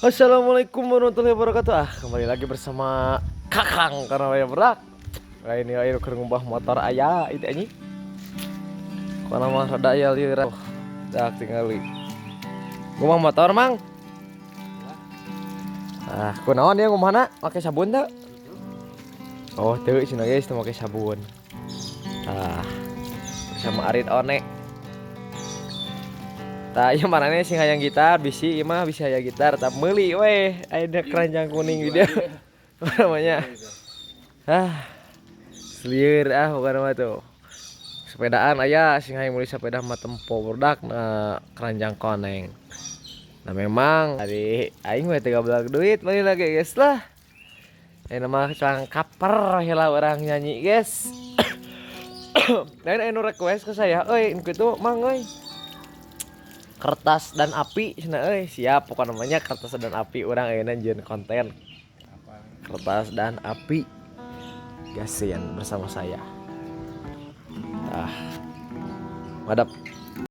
Assalamualaikum warahmatullahi wabarakatuh. Ah, kembali lagi bersama Kakang karena waya berak. Nah, ini ayo keur ngumbah motor aya itu anjing. Kana mah rada aya lieur. Oh, dah tingali. Ngumbah motor, Mang. Ah, kunaon ya ngumbahna? Make sabun teu? Oh, teu cenah, guys, teu make sabun. Ah, bersama Arit One. Tah, ieu maneh sing hayang gitar, bisi ieu mah bisa hayang gitar, tah meuli we, aya keranjang kuning di dia. Apa namanya? Ah. Selieur ah bukan mah tuh. Sepedaan aya sing hayang meuli sepeda mah tempo budak na keranjang koneng. Nah, memang tadi aing we teu gablak duit meuli lagi, guys, lah. Ini mah cang cover heula urang nyanyi, guys. Dan anu request ke saya, euy, kitu Mang euy. Kertas dan api cenah euy, siap pokoknya namanya kertas dan api urang ayeuna jieun konten. Kertas dan api. Gasian bersama saya. Ah. Madap.